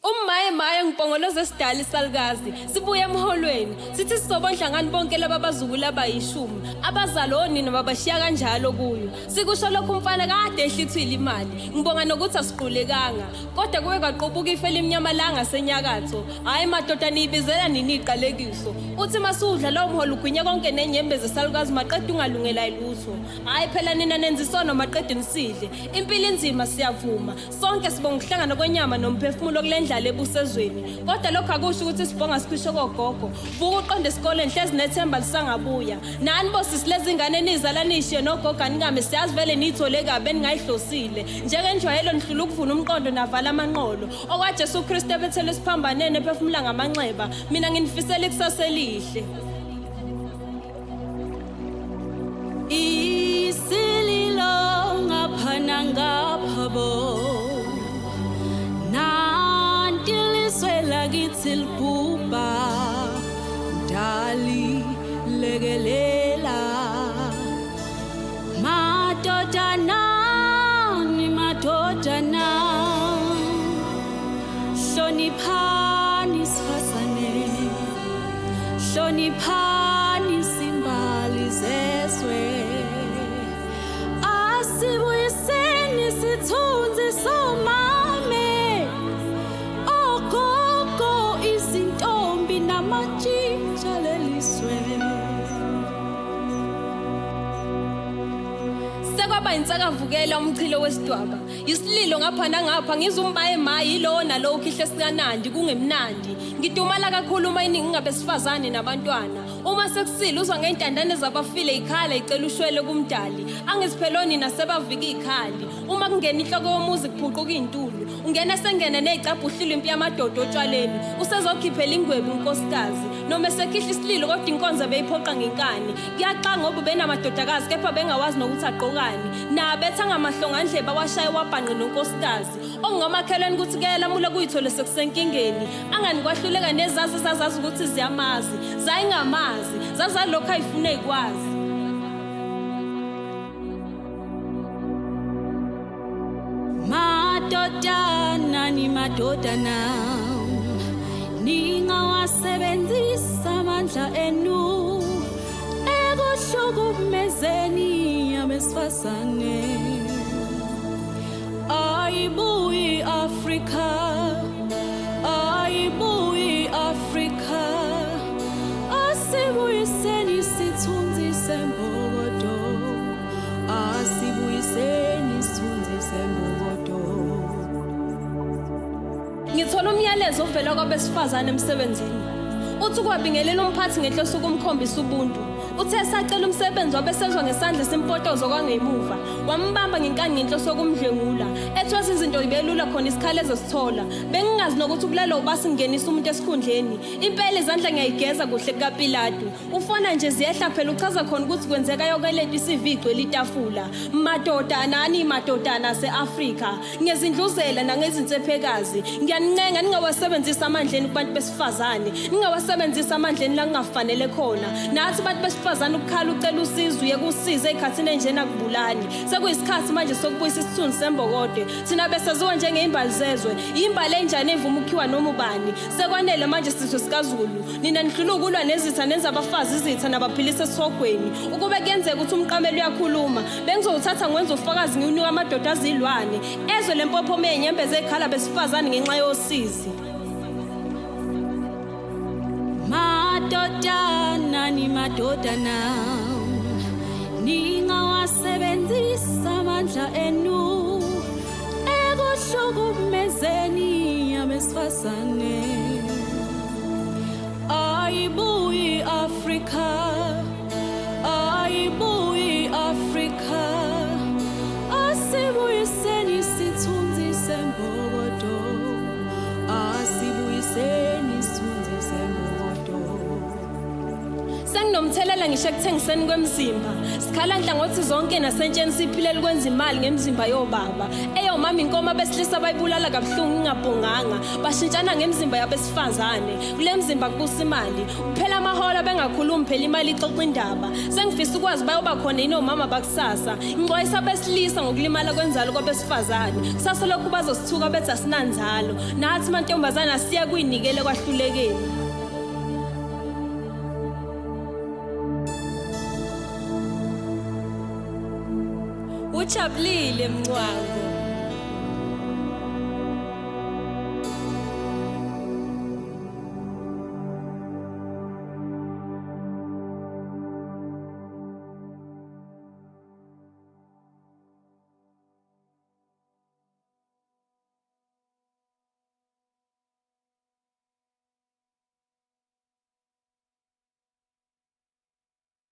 Umaye maye ngipongoloza esidala isalukazi sibuye emholweni sithi sizobondla ngani bonke laba bazukulu abayishumi abazali onina babashiya kanjalo kuyo sikusho lokhu umfana kade ehlithwile imali ngibonga nokuthi asiqulekanga kodwa kuke kwaqubuka ife elimnyama la ngasenyakatho hhayi madoda niyibizela nini iqalekiso uthi masudla lowo mholo ugwinye konke nenyembezi esalukazi maqeda ungalungela lutho hhayi phela nina nenza isono maqede nisidle impilo inzima siyavuma Sonke sibonga ukuhlangana kwenyama nomphefumulo kule ndlala ebusezweni. Kodwa lokho akusho ukuthi sibhonga sikhwishe kogogo. Vuka uqonde esikoleni hlezi nethemba lisangabuya. Nani bosisi lezi ngane nizala niyishiye nogogo anikame siyazi vele niyithole kabi eningayihlosile. Njengenjwayelo nihlula ukuvuna umqondo navala amanqolo. OkwaJesu Kristu ebethelwe esiphambaneni ephefumula ngamanxeba. Mina nginifisela ikusasa elihle. Isililo ngapha nangapha bo Nanti lizwe lakithi libhubha Mdali lekelela Madodana ni madodana Hloniphani sifazane Hloniphani simbali zezwe Asibuyiseni sithunzi somame Ogogo izintombi namatshintsha leliswe Sekwaba insakavukela umchilo wesidwaba Isililo ngapha nangapha ngizwa umbaye ma yilowo nalowo ukhihle sikanandi kungemnandi. Ngidumala kakhulu uma iningi ngabesifazane nabantwana. Uma sekusile uzwa ngey'ntandane zabafile ikhala icela ushwele kumdali. Angizipheloni nasebavika iy'khali. Uma kungena inhloko yomuzi kuphuquka iy'ntulu. Ungena sengene ney'cabha uhlile impi yamadoda otshwaleni. Usezokhiphela ingwebu unkosikazi. Noma esekhihla isililo kodwa inkonzo beyiphoqa ngenkani. Kuyaxa ngoba ubenamadodakazi kepha bengawazi nokuthi agqokani. Nabetha ngamahlongandlebe awashaye wabhanqe nonkosikazi. Ongomakhelwane ukuthi kuyalamula kuyithole sekusenkingeni. Angani kwahluleka nezazi ezazazi ukuthi ziyamazi. Zayingamazi. Zazalokhu ayifune ikwazi. Madodana ni madodana ningawasebenzisa amandla enu ekuhlukumezeni abesifazane ayibuyi Afrika ayibuyi Afrika asibuyiseni isithunzi sembokodo Asibuyiseni isithunzi sembokodo. Ngithola umyalezo ovela kwabesifazane emsebenzini. Uthi kwabingelela umphathi ngenhloso ukumkhombisa ubuntu. Uthe esacela umsebenzi wabe sezwa ngesandla simpotozo kwangemuva. Wambamba ngenkani ngenhloso yokumdlwengula. Ethwesa izinto ibelula khona isikhala ezosithola. Bengingazi nokuthi ukulala ubasi ngingenisa umuntu esikhundleni. Impela izandla ngiyayigeza kuhle kukaPilatu. Ufona nje ziyehla phela uchaza khona ukuthi kwenzeka yonke lento iCV igcwele itafula. Madoda nani madodana ase-Afrika ngezindluzela nangezinsephekazi ngiyanincenga ningawasebenzisi amandleni kubantu besifazane ningawasebenzisi amandleni la kungafanele khona nathi bantu besifazane ukukhala ucela usizo uye kusize ey'khathini enjena kubulani sekuyisikhathi manje sokubuyisa isithunzi sembokode thina besaziwa njengey'mbali zezwe imbali enjani evuma ukukhiwa noma ubani sekwanele manje sizwe sikazulu Nina nihlula ukulwa nezitha nenza abafazi izitha nabaphilisa esihogweni. Ukube kuyenzeka ukuthi umqamelo uyakhuluma, bengizowuthatha ngiwenze ufakazi ngiwunika amadoda azilwane. Ezwe lempophoma yenyembezi ekhala besifazane ngenxa yosizi. Madodana ni madodana ningawasebenzisa amandla enu ekuhlukumezeni abesifazane ayibuyi Afrika ayibuyi Afrika asibuyiseni isithunzi sembokodo asibuyiseni isithunzi sembokodo Senginomthelela. ngisho ekuthengiseni kwemizimba. Sikhala nhlangothi zonke nasentsheni siphilela ukwenza imali ngemizimba yobaba. Eyomama inkomo abesilisa bayibulala kabuhlungu ingabhonganga. Bashintshana ngemizimba yabesifazane. Kule mizimba kubusa imali. Kuphela amahora bengakhulumi phela imali ixoxa indaba. Sengifisa ukwazi bayoba khona yini omama bakusasa. Ngixwayisa abesilisa ngokulimala kwenzalo kwabesifazane. Kusasa lokhu bazosithuka bethi asinanzalo. Nathi mantombazane asiye kuyinikele kwahlulekeni. Ujabulile Mncwango.